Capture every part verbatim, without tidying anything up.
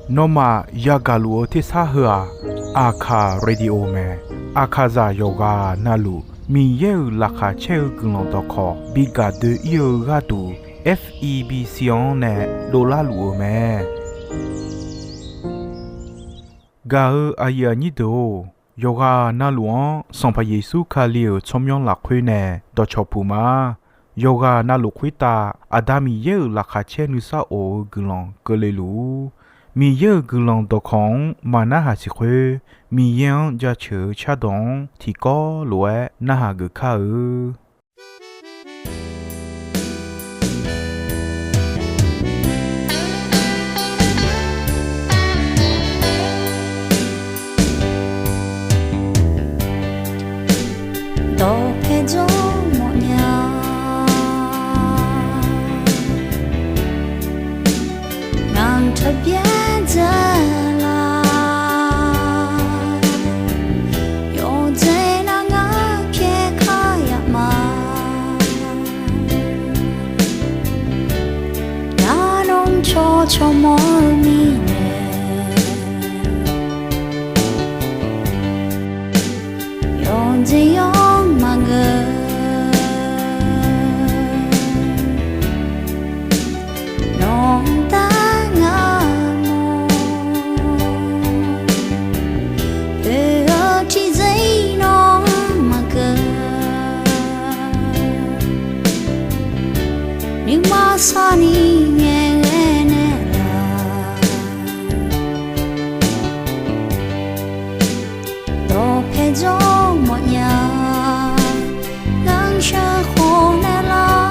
Nawmaf yagaq luf-eu tersar heu-aq, Aqkaq Radio mae. Aqkaqzaq yawqghaq navluf Miqyaer-euq laqkhaq caer-eu guiqlanq dawqkawq bi gaq doe-ir-eu gharduq, F E B C-anr nae dovlar luf-eu mae. Gaq-eu aqyuif aqnyir deuq-or, yawqghaq navluf-anr Sanqpaq Yeqsur Kali-euq tsawrmyanr lafkhoer nae dawqcawq puq ma. Yawqghaq navluf khoertav Aqda Miqyaer-euq laqkhaq caer nuisar of-eu guiqlanq keuvle luf-ur. Miqyaer-euq guiqlanq dawqkawq-anr maqnarhaq siq khoer, Miqyaer-anr jaceuq-eu cardawq-anr tiqkawv lof-aer narhaq geuf kar-eu. Dawqpae jawr mawfnya, ngaq-anr taqbyaer dzae la. Yawqjeq nav ngar pyaeq kar yaf ma. Ngar nawr cawq cawq mawr-eu mirnae, yawqjeq yawq maqngeur. Nawq-anr dar ngar mawr, oe-eu tiqjeq-ir nawr maqkeuv. Nuima sarni ngaeqghae naeqlaf, dawqpae jawr mawfnya, ngar sheuq khof naeqlaf.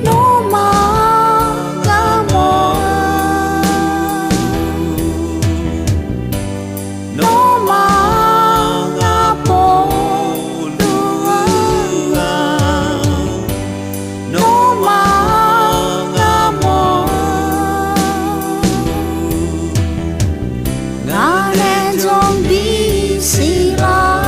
Nawmaf ngar mawr-eu, nawmaf ngar pov luf-eu, nawmaf ngar mawr-eu, ngaq nae jawr bisiq lar.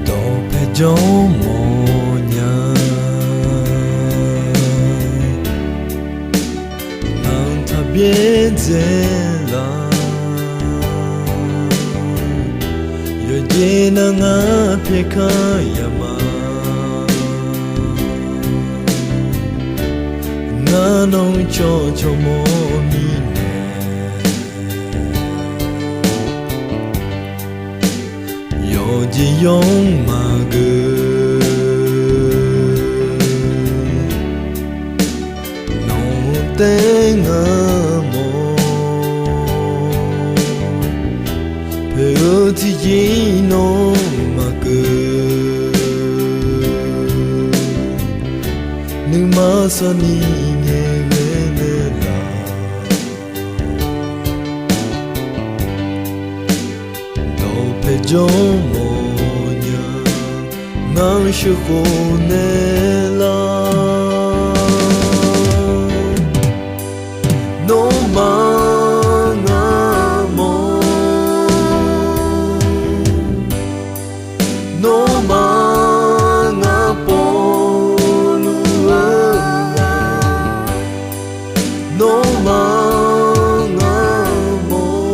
Dawqpae jawr mawfnya, ngaq-anr taqbyaer dzae la. Yawqjeq nav ngar pyaeq kar yaf ma. Ngar nawr cawq cawq mawr mirnae, yawqjeq yawq maqgeur. Nawq-anr taef ngar mawr, poeq-eu tiqjeq-ir nawr maqkeuv. Nuima sarni ngaeqghae naeqlaf, dawqpae jawr mawfnya, ngar sheuq khof naeqlaf. Nawmaf ngar mawr, nawmaf ngar povluf-eu, nawmaf ngar mawr,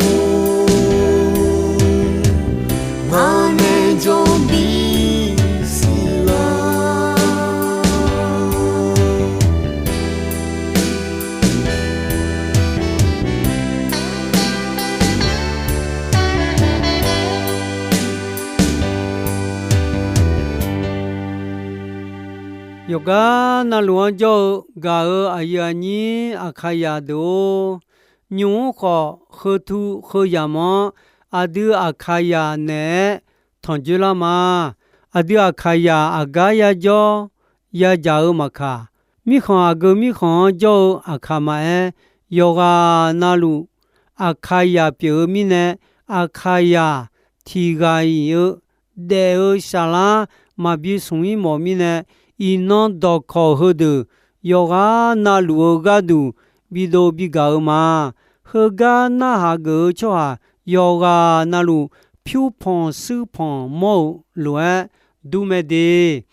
ngaq nae jawr bisiq lar. Yawqgar navluf-anr jawr-eu gaq-euq aqyuif aqnyir Aqkaqzaq deuq-or, nymq-mr khawf, heu tu heu yamq-anr aqdui Aqkaqzaq naeq-aer tanqjoer lar ma. Aqdui Aqkaqzaq aqgar yajawr yadzaq-eu maqkaq, mirkhanq aqgeu mirkhanq-anr jawr-eu Aqkaq maqaer, yawqghaq navluf Aqkaqzaq pyeuf-eu mirnae, Aqkaqzaq tiqghaq-iq-eu daef-eu saflar maqbi smq-ir mawf mirnae, iqnan dawqkawq heudeuq yawqghaq navluf-eu gharduq bidov bigaq-eu ma. Heugar narhaq geuf-eu tsawrhaq yawqghaq navluf pyur panq suir panq mawr-eu lof-aer dur mae de.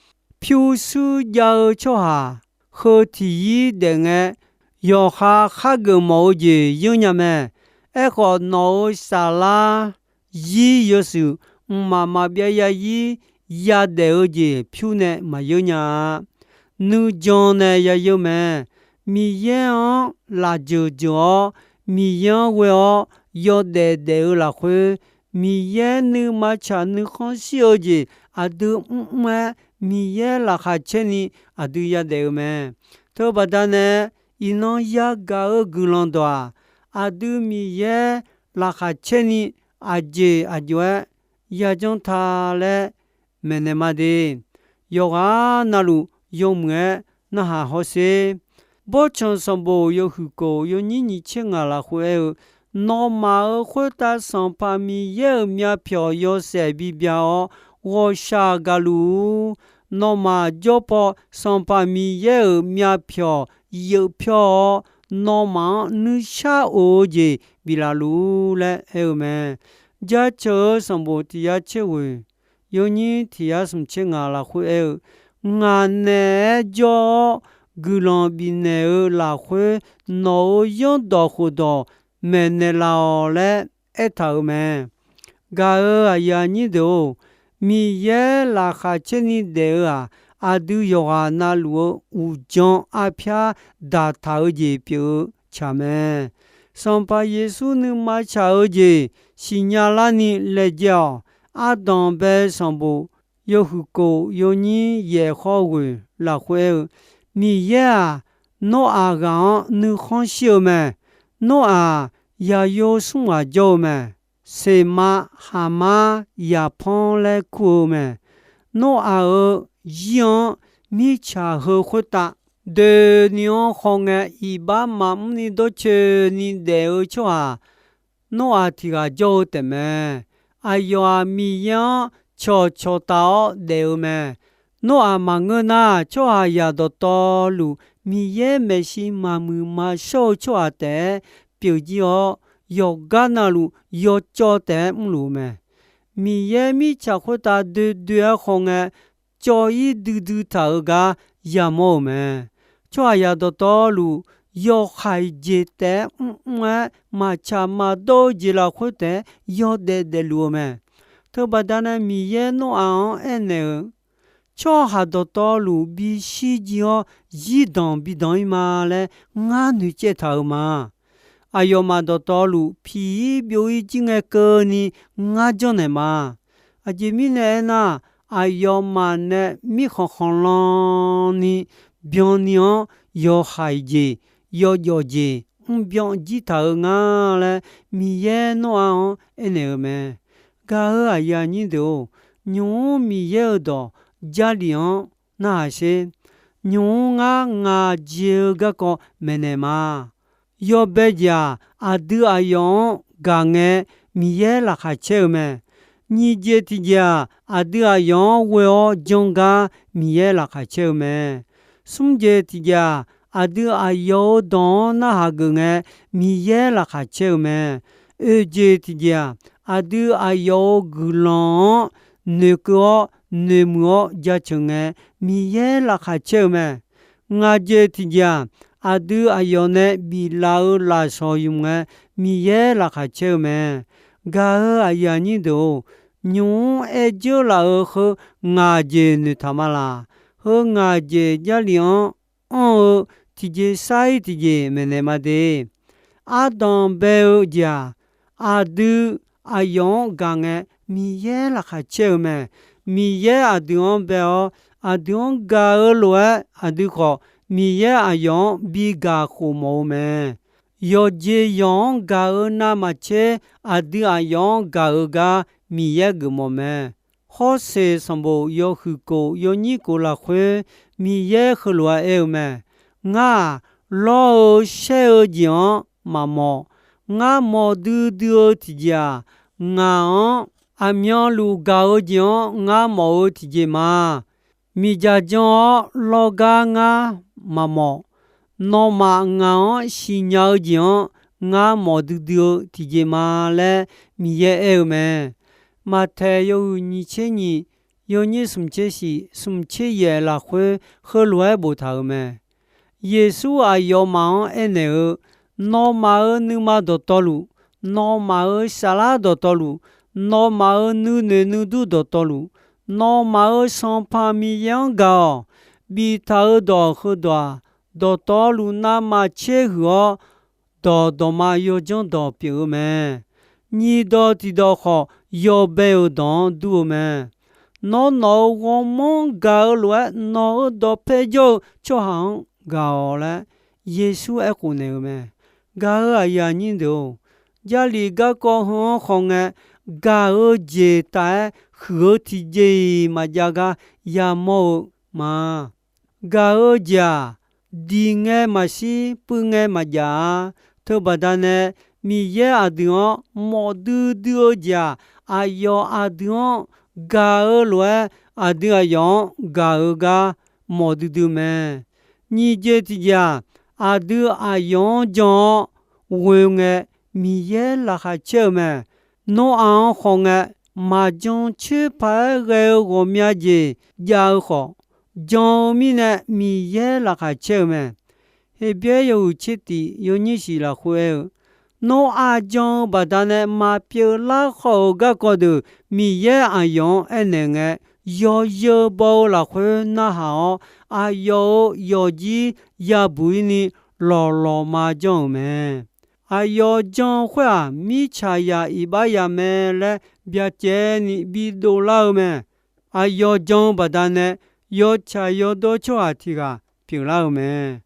Pyurshuir jav-eu tsawrhaq heu tiq yir daef ngae, yawqha khar geuf mawf-eu jeq yeur nya mae. Aerkhawf, nawq-euq saflar zir yawshuif mqmaq maqbyav yazir yadaef-eu jeq pyur nae maqyeur nya-a. Nuijan nae yayeur mae. Miqyaer-anr lafjeuq jeuq-awr, Miqyaer-anr ghoe-awr yawdaef daef-eu lafkhoer, Miqyaer nuima tsaq nuikhanr shir-eu jeq aqdui mrmr-aer, Miqyaer laqkhaq caer ni aqdui yadaef-eu mae. Teubaqda nae, iqnan yagaq-eu guiqlanq dawq-aq, aqdui Miqyaer laqkhaq caer ni aqjeq aqjox-aer yajanr ta laer maeqnaeq ma de. Yawqghaq navluf yawmuiq-aer narhaq hawsher. Bawrtsanq sanqbof yawhuiq kof yawnyir nyiq tser ngaq lafkhoer aer-eu, nawmaf-euq khoertav Sanqpaq Miqyaer-euq myavpyawq yawshaef bibya-awr ghawqshaq gaqluf-ur. Nawmaf jawr paw Sanqpaq Miqyaer-euq myavpyawq yeuf pyawr-awr, nawmaf-anr nuishar of-eu jeq biflaf luf-ur laer aer-eu mae. Jaceuq-eu sanqbof tiq yar tser ghoeq yawnyir tiq yar smq tser ngaq lafkhoer aer-eu, ngaq naeq-aer jawr-awr guiqlanq bifnaeq-eu lafkhoer, nawq-euq zanrdawq khofdawq maeqnaeq laf-awq laer aertaq-euq mae. Gaq-euq aqyuif aqnyir deuq-or, Miqyaer laqkhaq caer ni daef-eu-aq, aqdui yawqghaq navluf-eu uqdzan arpyar daqtaq-eu jeq pyeuf-eu tsaq mae. Sanqpaq Yeqsur nuima tsaq-eu jeq siqnya larni laejae-awq. Ardanqbae sanqbof yawhuiq kof yawnyir yaeq khawr ghoeq lafkhoer aer-eu, Miqyaer-aq, Noraq ghaq-anr nuikhanr shir-eu mae. Noraq yaqyo smr ghaq jawr-eu mae. Seqmav, Haqmar, Yaqpanr laer kur-eu mae. Noraq-euq zir-anr mirtsaq heu khoertav doeni-anr khawngae, iqbax maqmrni dawrcoeni daef-eu tsawrhaq Noraq tiq ghaq jawr-eu taef mae. Aqyawf-aq, Miqyaer-anr cawqcawq taf-awr daef-eu mae. Noraq maqngeur nar, tsawrhaqzaq dawqtawvluf Miqyaer maeqshi maqmuiq maqshawr-eu tsawrhaq taef-aer pyeuf jir-awr, yawqgar navluf yawcawv taef-aer mrluf-eu mae. Miqyaer mirtsaq khoertav doe doe-aer khawngae, cawv-ir duidui taq-euq gar yamawr-euq mae. Tsawrhaqzaq dawqtawvluf yawhaiq jeq taef-aer mrmr-aer, maqtsaq maqdawr-eu jeq lafkhoer taef-aer yawdaef daefluf-eu mae. Teubaqda nae Miqyaer Noraq-anr aernaeq-eu, tsawrhaq dawqtawvluf bishir jir-awr zirdanq bidanq-ir ma laer ngar noeqcaev taq-euq ma. Aqyawfmaf dawqtawvluf piq-ir byov-ir jir ngae keuvni ngar janrnaeq ma. Aqjeq mirnae aernar, aqyawfmaf nae mirkhanq khanqlan ni byanni-anr yawhaiq jeq, yawjawf jeq mrbyan jir taq-eu nga laer Miqyaer Noraq-anr aernaeq-eu mae. Gaq-euq aqyuif aqnyir deuq-or, nymq-mr Miqyaer-euq dawq Jarlif-anr narhaq sher. Nymq-mr ngar ngaq jeq-eu garkawv maeqnaeq ma. Yawbae jeq-aq, aqdui aqyawf-anr gaq ngae Miqyaer laqkhaq caer-eu mae. Nyiq jeq tiqjeq-aq, aqdui aqyawf-anr ghoe-awr janr gar Miqyaer laqkhaq caer-eu mae. Smr jeq tiqjeq-aq, aqdui aqyawf-euq dawq-anr narhaq geuf ngae Miqyaer laqkhaq caer-eu mae. Oeq jeq tiqjeq-aq, aqdui aqyawf-euq guiqlanq-anr noeqkeuv-awr noeqmuiq-awr jaceuq ngae Miqyaer laqkhaq caer-eu mae. Ngaq jeq tiqjeq-aq, aqdui aqyawf nae biflaf-eu lafsawq ymq ngae Miqyaer laqkhaq caer-eu mae. Gaq-euq aqyuif aqnyir deuq-or, nymq-mr aer dzeur laf-euq heu ngaq jeq noeqtaq ma laq. Heu ngaq jeq Jarlif-anr anr-eu tiqjeq sar-ir tiqjeq maeqnaeq ma de. Ardanq bae-eu jeq-aq, aqdui aqyawf-anr gaq ngae Miqyaer laqkhaq caer-eu mae. Miqyaer aqdui-anr bae-awr, aqdui-anr gaq-eu lof-aer aqdui khawf Miqyaer aqyawf-anr bi gaq khof mawf-eu mae. Yawqjeq yawq-anr gaq-eu navmaqtser aqdui aqyawf-anr gaq-eu gar Miqyaer geufmawf mae. Hawrseq sanqbof yawhuiq kof yawnyir kof lafkhoer Miqyaer heulof-aer aer-eu mae. Ngar-aq, lawr-eu shaer-eu jeq-anr maqmawf. Ngar mawf duidui-eu tiqjeq-aq, ngaq-anr aqmyanluf gaq-eu jeq-anr ngar mawf-eu tiqjeq ma. Miqdzaq jan-awr lawrgar ngar maqmawf. Nawmaf ngaq-anr siqnya-eu jeq-anr ngar mawf duidui-eu tiqjeq ma laer Miqyaer aer-eu mae. Maqtaeq yawhuiq nyiq tser nyiq, yawnyir smq tser shif, smq tser yaef lafkhoer heulof-aer boftaq-euq mae. Yeqsur aqyawfmaf-anr aernaeq-eu, Nawmaf-euq nuima dawqtawvluf, nawmaf-euq saflar dawqtawvluf, nawmaf-euq nuinoeq nuidur dawqtawvluf, nawmaf-euq Sanqpaq Miqyaer-anr gaq-awq. Biftaq-euq dawq heudawq-aq, dawqtawvluf navmaqtser huiq-awr, dawq dawqma yawdzanr dawq pyeuf-eu mae. Nyiq dawq tiq dawq khawf, yawbae-euq dawq-anr dur-eu mae. Nawr nawq-euq ghawrmawr-anr gaq-eu lof-aer, nawq-euq dawqpae jawr-eu tsawrhaq-anr gaq-awq laer Yeqsur aerkhof naeq-eu mae. Gaq-euq aqyuif aqnyir deuq-or, Jarlif garkawv heu-anr khawf ngae, gaq-eu jeq taf-aer huiq-eu tiqjeq-iq maqjav gar yamawr-eu ma. Gaq-eu jeq-aq, diq ngae maqshir, puiv ngae maqjav-a. Teubaqda nae, Miqyaer aqdui-anr mawf duidui-eu jeq-aq, aqyawf aqdui-anr gaq-eu lof-aer, aqdui aqyawf-anr gaq-eu gar mawf duidui mae. Nyiq jeq tiqjeq-aq, aqdui aqyawf-anr jan-awr ghoe ngae, Miqyaer laqkhaq caer-eu mae. Noraq-anr khawf ngae, maqjan coer paq-aer ghae-eu ghawqmya jeq jav-eu khawf, jan-eu mirnae Miqyaer laqkhaq caer-eu mae. Heqbyaer yawhuiq tser tiq yawnyir shif lafkhoer aer-eu, Noraq jan-eu baqdanae maqpyeuf lar khawf-euq garkawv deuq Miqyaer aqyawf-anr aernaeq ngae, yawzeu baw-eu lafkhoer narhaq-awr, aqyawf-euq yawfjir yabuq-ir ni lawqlawqma janr-euq mae. Aqyawf jan-eu khoer-aq, mirtsaqzaq iqbax ya mae laer byacaevni bidov lar-eu mae. Aqyawf jan-eu baqdanae, yawtsaq yawdawr tsawrhaq tiq ghaq pyeuflar-eu mae.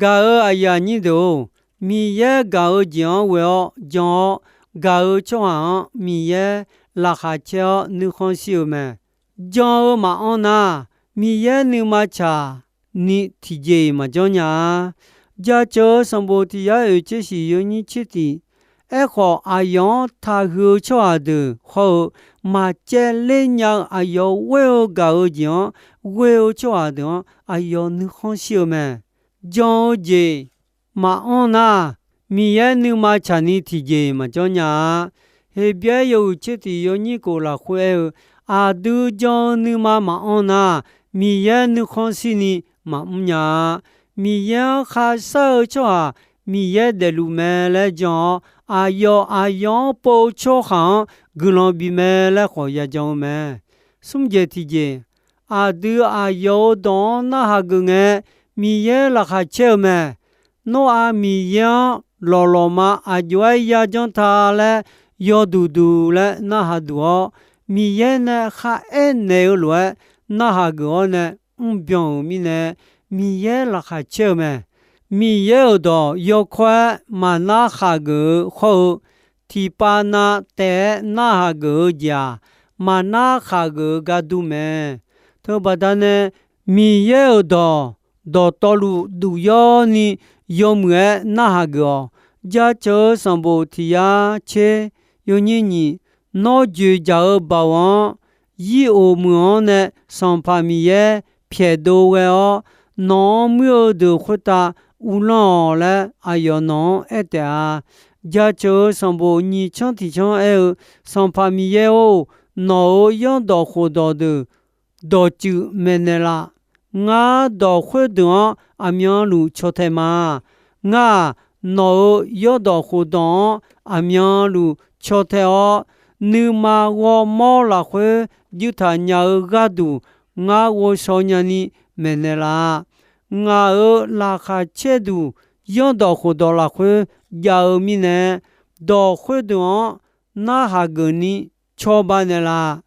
Gaq-euq aqyuif aqnyir deuq-or, Miqyaer gaq-eu jeq-anr ghoe-awr jan-awr, gaq-eu tsawrhaq-anr Miqyaer laqkhaq caer-awr nuikhanr shir-eu mae. Jan-eu maqanr nar, Miqyaer nuima tsaq ni tiqjeq-iq maqjanr nya-a. Jaceuq-eu sanqbof tiq yar oeq tser shif yawnyir tser tiq. Aerkhawf, aqyawf-anr taqhuiq-eu tsawrhaq deuq hawr-eu, maqcaevler nya-eu aqyawf ghoer-eu gaq-eu jeq-anr ghoe-eu tsawrhaq deuq-anr aqyawf nuikhanr shir-eu mae. Jan-eu jeq maqanr nar, Miqyaer nuima tsaq ni tiqjeq maqjanr nya-a. Heqbyaer yawhuiq tser tiq yawnyir kof lafkhoer aer-eu, aqdui jan-eu nuima maqanr nar, Miqyaer nuikhanr shir ni maqmr nya-a. Miqyaer-anr kharshar-eu tsawrhaq Miqyaer daefluf mae laer jan-awr, aqyawf aqyawf-anr pov-eu tsawrhaq-anr guiqlanq bif mae laer khawf yajan-eu mae. Smr jeq tiqjeq, aqdui aqyawf-euq dawq-anr narhaq geuf ngae, Miqyaer laqkhaq caer-eu mae. Nawr-aq Miqyaer-anr lawqlawqma aqjox-aer yajanr ta laer yawduq duq laer narhaq duq-awr, Miqyaer nae kharaer naeq-eu lof-aer narhaq geuf-awr nae mrbyan-euq mirnae, Miqyaer laqkhaq caer-eu mae. Miqyaer-euq dawq yawkawr-aer maqnar khaq geuf-eu hawr-eu, tiqpav na taef-aer narhaq geuf-eu jeq-aq, maqnar khaq geuf-eu gar dur mae. Teubaqda nae, Miqyaer-euq dawq dawqtawvluf duq yawr ni yawmuiq-aer narhaq geuf-awq. Jaceuq-eu sanqbof tiq yar tser yawnyir nyiq, nawr joeqjaq-eu baoq-anr, yir of muiq-anr nae Sanqpaq Miqyaer pyaeqdov ghae-awr, nawq-anr muir-eu deuq khoertav uvlanr-awq laer aqyawf nawq-anr aer taef-a. Jaceuq-eu sanqbof nyiq canr tiq canr aer-eu, Sanqpaq Miqyaer-or, nawq-euq yanrdawq khofdawq deuq dawqtsuif maeqnaeq laf. Ngar dawq khoerdeuq-anr aqmyanluf caw tae ma. Ngar-aq, nawq-euq yanrdawq khofdawq-anr aqmyanluf caw tae-awr, nuima ghawrmawr lafkhoer juirtaq nya-eu gharduq, ngar ghovshaw nyani maeqnaeq laf. Ngaq-euq laqkhaq caerduq yanrdawq khofdawq lafkhoer jav-eu mirnae, dawq khoerdeuq-anr narhaq geufni cawba naeqlaf.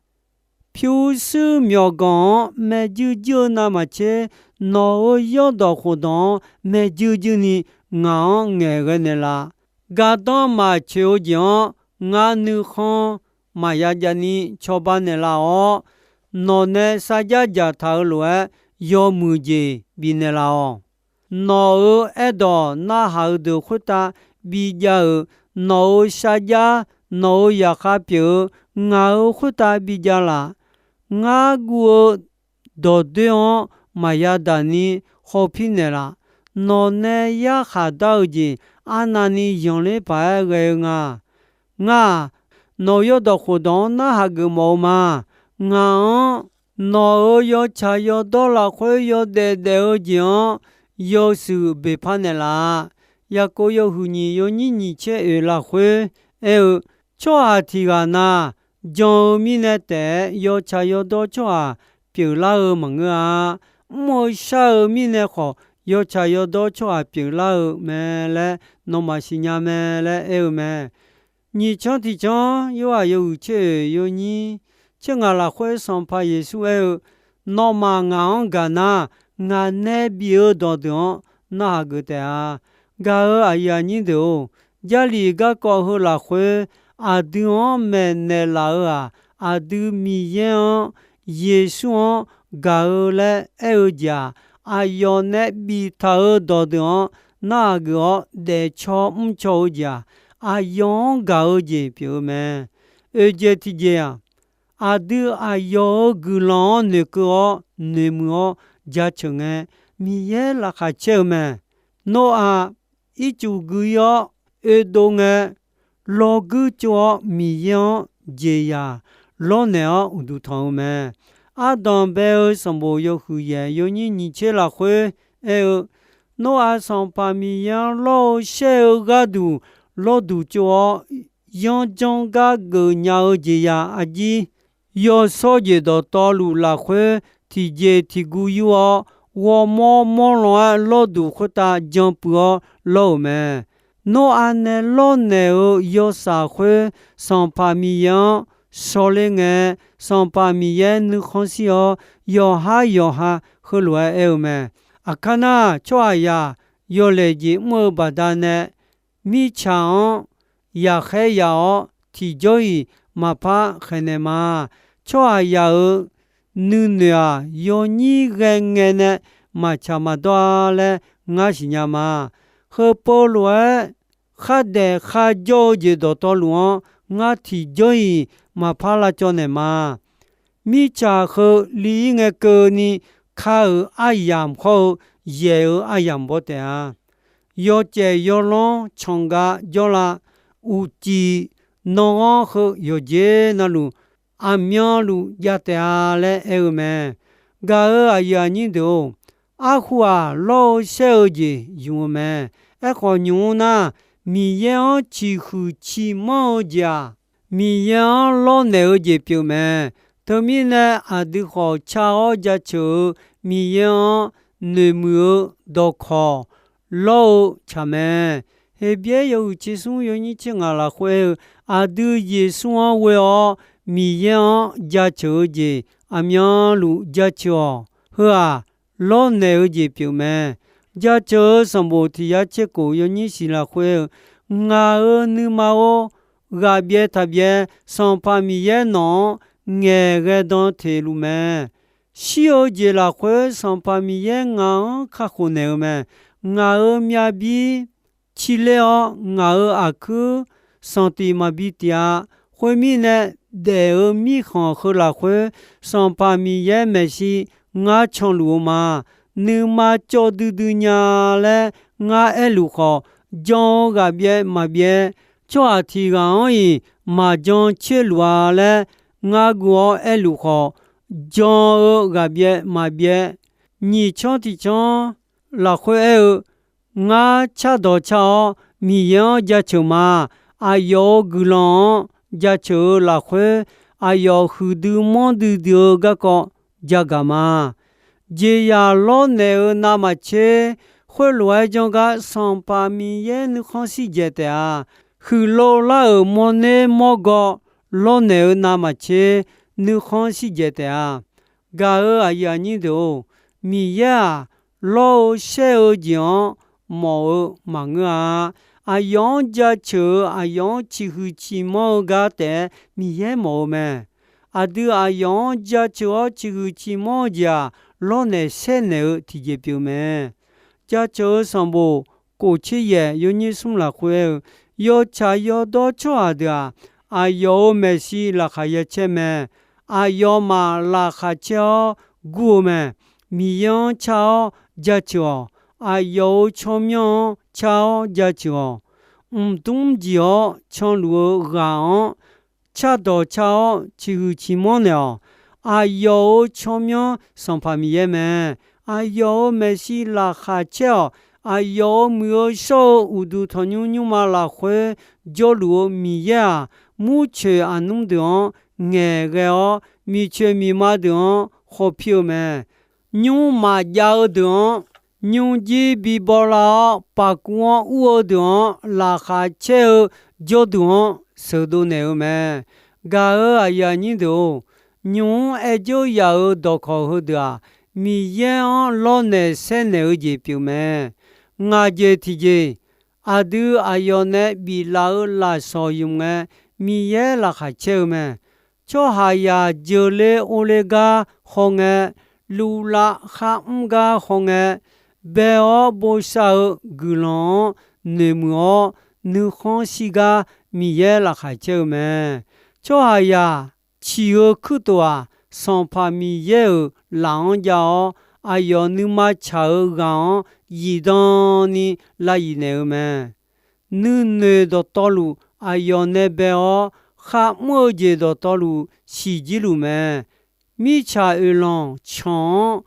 Pyurshuir myawqganq-anr maeqjuir juir-eu navmaqtser, nawq-euq yanrdawq khofdawq-anr maeqjuir juirni ngaq-anr ngaeqghae naeqlaf. Gardanr maqtsoeq-eu jeq-anr ngar nuikhanr maqya javni cawba naeqlaf-awr, nawq nae sarjax dzaqtaq-eu lof-aer yawmuiq jeq bifnaeq laf-awq. Nawq-euq aerdawq narhaq-eu deuq khoertav bijav-euq, nawq-euq sarjax, nawq-euq zaqkhav pyeuf-eu ngaq-euq khoertav bijav laf. Ngar guv-eu dawqdoer-anr maqya daq ni khawpir naeqlaf. Nawq nae yarkhaq dar-eu jeq arnavni yanqler paq-aer ghae-eu nga. Ngar-aq, nawq-euq yawrdawq khofdawq-anr narhaq geufmawf-eu ma. Ngaq-anr nawq-euq yawtsaq yawdawr lafkhoer yawdaef daef-eu jeq-anr yawshuif beqpar naeqlaf-a. Yaqkov yawhuiq nyiq yawnyir nyiq tser oeq lafkhoer aer-eu, tsawrhaq tiq ghaq na, jan-eu mirnae taef-aer yawtsaq yawdawr tsawrhaq pyeuflar-eu maqngeur-a. Mr-eu shar-eu mirnae khawf, yawtsaq yawdawr tsawrhaq pyeuflar-eu mae laer nawmaf siqnya mae laer aer-eu mae. Nyiq canr tiq canr, Yorhaq yawhuiq tser oeq yawnyir tser ngaq lafkhoer Sanqpaq Yeqsur aer-eu, nawmaf ngaq-anr gaq nar, ngaq nae bif-eu dawqdeuq-anr narhaq geuf taef-a. Gaq-euq aqyuif aqnyir deuq-or, Jarlif garkawv heu lafkhoer aqdui-anr maeqnaeq laf-eu-aq, aqdui Miqyaer-anr, Yeqsur-anr gaq-eu laer aer-eu jeq-aq, aqyawf nae biftaq-euq dawqdeuq-anr narhaq geuf-awr daefcaw mrcaw-eu jeq-aq, aqyawf-anr gaq-eu jeq pyeuf-eu mae. Oeq jeq tiqjeq-aq, aqdui aqyawf-euq guiqlanq-anr noeqkeuv-awr noeqmuiq-awr jaceuq ngae, Miqyaer laqkhaq caer-eu mae. Norav ircuf gui-ir-awr oedov ngae, lawrguir tsov-awr Miqyaer-anr jeqzaq lawrnaeq-awr uqduq tanq-eu mae. Ardanq bae-eu sanqbof yawhuiq yaeq yawnyir nyiq tser lafkhoer aer-eu, Norav Sanqpaq Miqyaer-anr lawr-eu shaer-eu gharduq lawrduq tsov-awr, yanrjanr gar geufnya-eu jeqzaq arjir, yawshawr jeq dawqtawvluf lafkhoer tiqjeq tiqguv yur-awr, ghawrmawr mawr lan-aer lawrduq khoertav jan puiv-awr lawr-euq mae. Norav nae lawrnaeq-eu yawshaf khoer Sanqpaq Miqyaer-anr shawrler ngae, Sanqpaq Miqyaer nuikhanr shir-awr, yawqhar yawqha heulof-aer aer-eu mae. Aqkar nar, tsawrhaqzaq yawlaeq jeq mr-eu baqdanae, mirtsaq-anr yaqkhaer yaf-awr tiqjawr-iq maqpar khaeqnaeq ma. Tsawrhaqzaq-euq nuinoeq-aq, yawnyir ghae ngae nae maqtsaq maqdawr-a laer ngar siqnya ma. Heupov lof-aer khardaef kharjawr-eu jeq dawqtawvluf-anr ngar tiqjawr-iq maqpar lavcawv naeq ma. Mirtsaq heu li-ir ngae keuvni ka-euq aryamq hawr-eu yaeq-euq aryamq baw taef-a. Yawcaef yawlanr canqgav jawrlav, uqcif nanrghanr heu yawqjeq navluf aqmyanluf jav taef-a laer aer-eu mae. Gaq-euq aqyuif aqnyir deuq-or, arhu-aq lawr-eu shaer-eu jeq ymq-eu mae. Aerkhawf nymq-mr nar, Miqyaer-anr ciqhuiq ciqmanr-eu jeq-aq, Miqyaer-anr lawrnaeq-eu jeq pyeuf mae. Teumirnae aqdui khawf car-awr jaceuq-eu Miqyaer-anr noeqmuiq-eu dawqkawq lawr-eu tsaq mae. Heqbyaer yawhuiq tser smr yawnyir tser ngaq lafkhoer-eu, aqdui Yeqsur-anr ghoe-awr Miqyaer-anr jaceuq-eu jeq aqmyanluf jaceuq-awq. Heu-aq, lawrnaeq-eu jeq pyeuf mae. Jaceuq-eu sanqbof tiq yar tser kof yawnyir siq lafkhoer-eu, ngaq-euq nuima-or, ghaqbyaev taqbyaev Sanqpaq Miqyaer nawq-anr ngaeqghae dan teq luf mae. Shir-eu jeq lafkhoer Sanqpaq Miqyaer ngaq-anr kakhof naeq-eu mae. Ngaq-euq myavbir cir ler-awr, ngaq-euq aqkuir sanqtif maqbi tif-a. Khoermirnae, daef-euq mirkhanq heu lafkhoer Sanqpaq Miqyaer maeqshi ngar canluf-eu ma. Nuima cawv duidui nya laer ngar aerluf khawf, jan-eu ghaqbyaev maqbyaev, tsawrhaq tiq ghaq-anr-iq maqjan tser luf-a laer ngar guv-awr aerluf khawf, jan-eu ghaqbyaev maqbyaev. Nyiq canr tiq canr lafkhoer aer-eu, ngar cardawq car-awr Miqyaer-anr jaceuq ma. Aqyawf-euq guiqlanq-anr jaceuq-eu lafkhoer, aqyawf huiqdui manrdui dui-eu garkawv jagaq ma. Jeqzaq lawrnaeq-eu navmaqtser, khoerlof-aer janr gar Sanqpaq Miqyaer nuikhanr shir dzaeq taef-a. Huiqlov lar-euq mawrner mawrgaw lawrnaeq-eu navmaqtser, nuikhanr shir dzaeq taef-a. Gaq-euq aqyuif aqnyir deuq-or, Miqyaer-aq, lawr-eu shaer-eu jeq-anr mawf-eu maqngeur-a. Aqyawf-anr jaceuq-eu, aqyawf-anr ciqhuiq ciqmanr-eu gar taef-aer Miqyaer mawf-eu mae. Aqdui aqyawf-anr jaceuq-awr ciqhuiq ciqmanr-eu jeq-aq, lawrnaeq shaernaeq-eu tiqjeq pyeuf mae. Jaceuq-eu sanqbof kof tser yaef yawnyir smr lafkhoer aer-eu, yawtsaq yawdawr tsawrhaq deuq-aq, aqyawf-euq maeqshi laqkhaq ya caer mae. Aqyawfmaf laqkhaq caer-awr, gur-eu mae. Miqyaer-anr car-awr jaceuq-awq. Aqyawf-euq tsawrmyanr-anr car-awr jaceuq-awq. Mqdmr jeq-awr canluf-eu ghaq-anr cardawq car-awr ciqhuiq ciqmanr naeq-awq. Aqyawf-euq tsawrmyanr Sanqpaq Miqyaer mae. Aqyawf-euq maeqshi laqkhaq caer-awq. Aqyawf-euq muiq-eu shawr-eu uqduq tanqnymr nymrma lafkhoer jawrluf-eu Miqyaer-aq, murcoeq aqnmr deuq-anr ngaeqghae-awr, miqcoeq miqma deuq-anr khawpir-eu mae. Nymr maqjav-eu deuq-anr, nymrjir bibaw lar-awr paqkuv-anr ur-eu deuq-anr, laqkhaq caer-eu jawrduq-anr sheuqdov naeq-eu mae. Gaq-euq aqyuif aqnyir deuq-or, nymq-mr aer dzeur yaf-euq dawqkawq heudeuq-aq, Miqyaer-anr lawrnaeq saernaeq-eu jeq pyeuf mae. Ngaq jeq tiqjeq, aqdui aqyawf nae biflaf-euq lafsawq ymq ngae, Miqyaer laqkhaq caer-eu mae. Tsawrhaqzaq jeuqle orle gar hawngae, luvlav kharmr gar hawngae, bae-awr bosav-eu guiqlanq-anr noeqmuiq-awr, nuikhanr shir gar Miqyaer laqkhaq caer-eu mae. Tsawrhaqzaq ciq-eu kuirtof-aq, Sanqpaq Miqyaer-euq laf-anr jav-awr, aqyawf nuima tsaq-euq ghaq-anr zifdan ni lav zif naeq-eu mae. Nuinoeq dawqtawvluf aqyawf nae bae-awr, kharmr-eu jeq dawqtawvluf siqjir luf mae. Mirtsaq oeqlanq canq-anr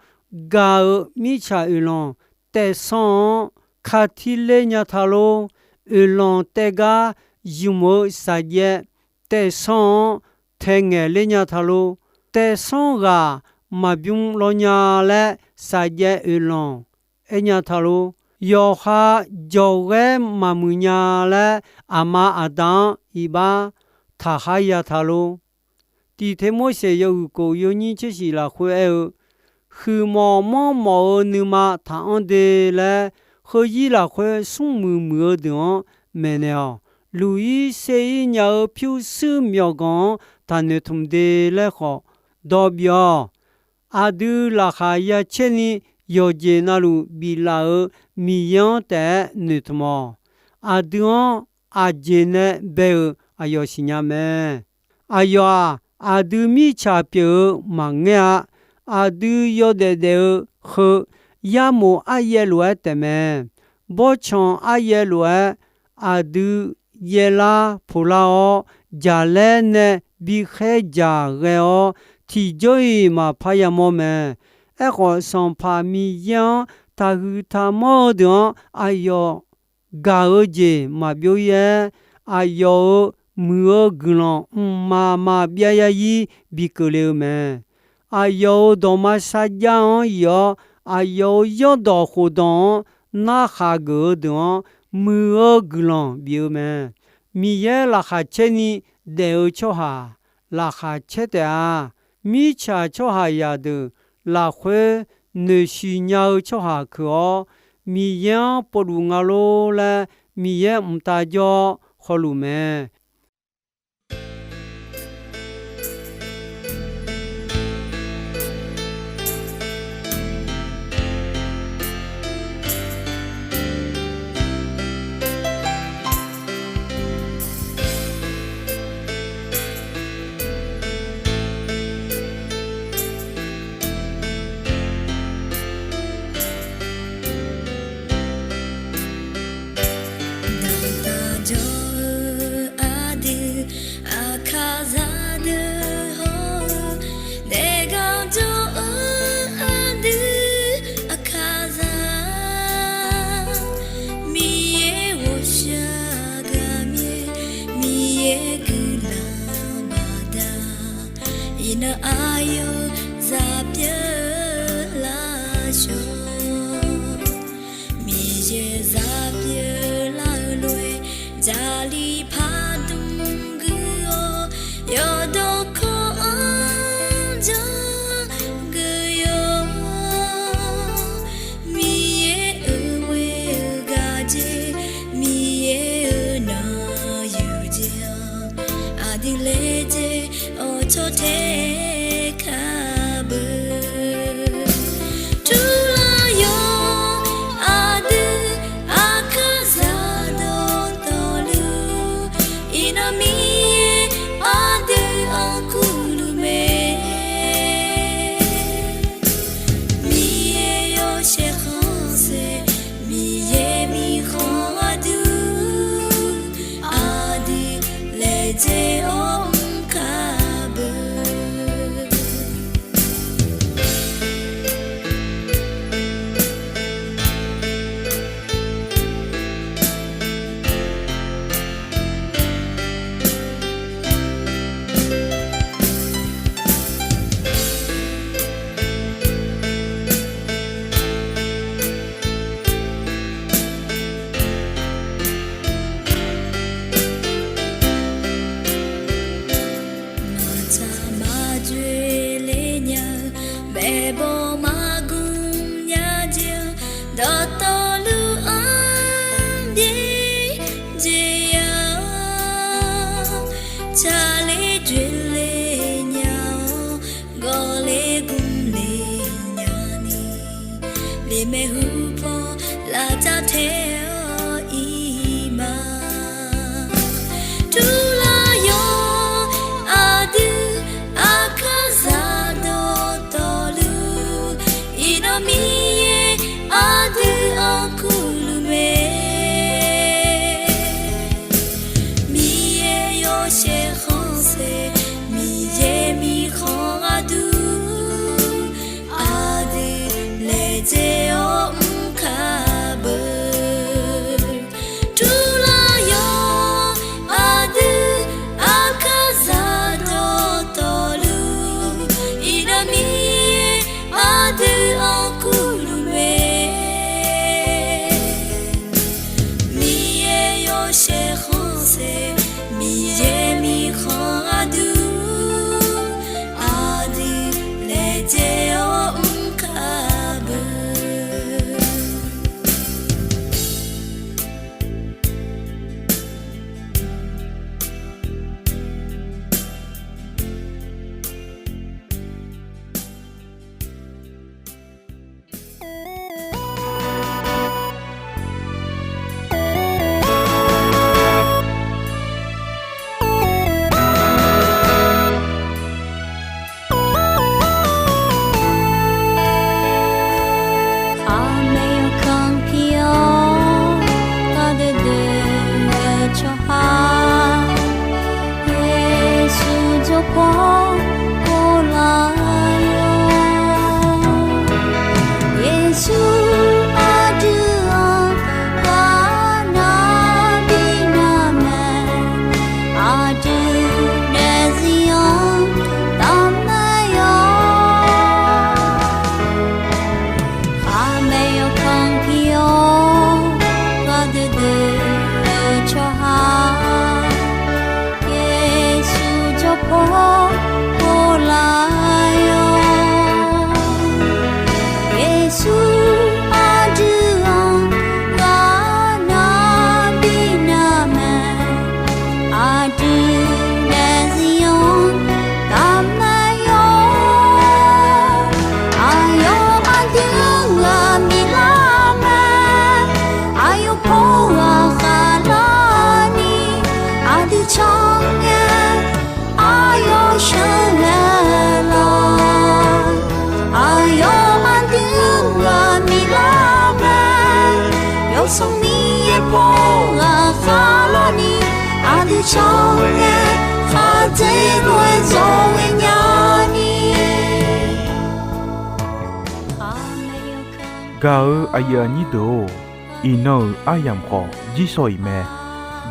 gaq-euq mirtsaq oeqlanq taefsanr-anr ka tirler nya ta lor. Oeqlanq taev gar ymq-eu saqjaev taefsanr-anr tae ngaeq ler nya ta lor. Taefsanr ghaq maqbymr lawr nya laer saqjaev oeqlanq aer nya ta lor. Yawqha jawqghaer maqmuiq nya laer aqma aqda-anr iqbax taqkhar ya ta lor. Tiqteq Morseq yawhuiq kof yawnyir tser shif lafkhoer aer-eu, huiqmawf manrmawf-eu nuima taqanr de laer, heuzir lafkhoer smrmuiq muiq-eu deuq-anr maeqnaeq-awq. Luq-ir ser-ir nya-eu pyurshuir myawqganq-anr taqnoeq tmq de laer khawf dawq bif-awq. Aqdui laqkhaq ya caer ni yawqjeq navluf biflaf-euq Miqyaer-anr taef-aer noeqtmq-awq. Aqdui-anr aqjeq nae bae-euq aqyawf siqnya mae. Aqyawf-aq, aqdui mirtsaq pyeuf-eu maqngeur-a. Aqdui yawdaef daef-eu heu yarmof aryaev lof-aer taefmae. Bawrtsanq aryaev lof-aer aqdui yaev lar poq lar-awr, jaqlaer nae bi khaer jaq ghae-awr, tiqjawr-iq maqpar yamawr mae. Aerkhawf, Sanqpaq Miqyaer-anr taqhuiq taqmanr-eu deuq-anr aqyawf gaq-eu jeq maqbyov-ir-aer, aqyawf-euq muiq-eu guiqlanq mqmaq maqbyav yarzir bi keuvle-eu mae. Aqyawf-euq dawqma sarjax-anr yif-awr, aqyawf-euq yawrdawq khofdawq-anr narkhaq geuf-eu deuq-anr muiq-eu guiqlanq bif-eu mae. Miqyaer laqkhaq caer ni daef-eu tsawrhaq laqkhaq caer taef-a. Mirtsaq tsawrhaqzaq deuq lafkhoer noeqshiq nya-eu tsawrhaq keuq-awr, Miqyaer-anr povluf nga lor laer Miqyaer mqtav jawr-awr hawluf mae. Dawqtaq jawr-eu aqdui aqkaqzaq deuq hawr-eu, daefgar jawr-eu aqdui aqkaqzaq, Miqyaer ghawqshaq gaqmyaer, Miqyaer guiqlanq baqda, iqnan aqyawf zaq pyeuf laf shawr. Miqyaer zaq pyeuf lar-eu lof-aer, Jarlif pardmq guiq-awr, yawqdawq kawv-anr janr guiq yawr. Miqyaer-euq ghoer-eu gaq jeq, Miqyaer-euq nanq yuq jeq-anr, aqdui laejae-awr cawtae kar beu. Turlar yawr aqdui aqkaqzaq dawqtawvluf, Dawqtawvluf-anr byaerdzae ya-awr, tsaqler dzoeqle nya-awr, gawqler gmqle nyani, lemaeq hu paw lavcav tae-awr iq ma. Turlar yawr aqdui aqkar zaq dawqtawvluf, iqnan Miqyaer aqdui-anr kurluf mae. Miqyaer yawshaef khanqsaer, Miqyaer mirkhanq gharduq, aqdui laejae-awr mr kar beu. Turlar yawr aqdui aqkar zaq dawqtawvluf, iqnan Miqyaer aqdui-anr kurluf mae. Miqyaer yawshaef khanqsaer, Miqyaer mirkhanq gharduq, aqdui laejae-awr mr kar beu. Aqmaeq yawkanr pir-awr, gardeuv deuv-eu tsawrhaq, Yeqsur jawrpaw pov laf-awr. Yeqsur aqdui-anr ghaq nar bi nar mae, aqdui daefzir-anr taqmaeq yawr. Aqmaeq yawkanr pir-awr, gardeuv deuv-eu tsawrhaq, Yeqsur jawrpaw pov laf-awr. Yeqsur aqdui-anr ghaq nar bi nar mae, aqdui daefzir-anr taqmaeq yawr. Aqyawf aqdui-anr ghaq biflar mae, aqyawf paw ghaq khavlarni, aqdui can ngae, aqyawf sheuqghae lawq. Aqyawf aqdui-anr ghaq biflar mae, Yawsanr Miqyaer paw ghaq khavlarni, aqdui can ngae, khar dzaeq lof-aer dzawr ghaenya ni. Gaq-eu aqyuif aqnyir deuq-or, iqnan-euq aryamq khawf jirsawq iq mae.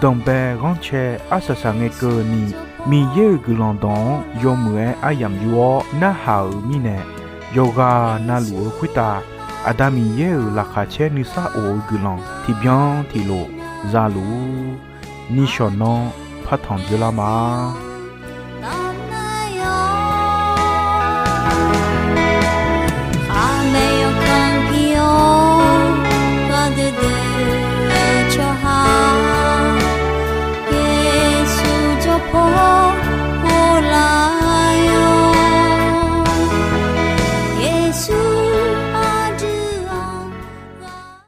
Danqbae ghanrcae arsaq saqngae keuvni, Miqyaer-euq guiqlanq dawq-anr yawmuiq-aer aryamq yur-awr narhaq-euq mirnae, yawqghaq navluf-eu khoertav Aqda Miqyaer-euq laqkhaq caer nuisar of-eu guiqlanq tiqbyan tiqlof zaluf-ur. Nishawq nanr partanq dzeurlar ma.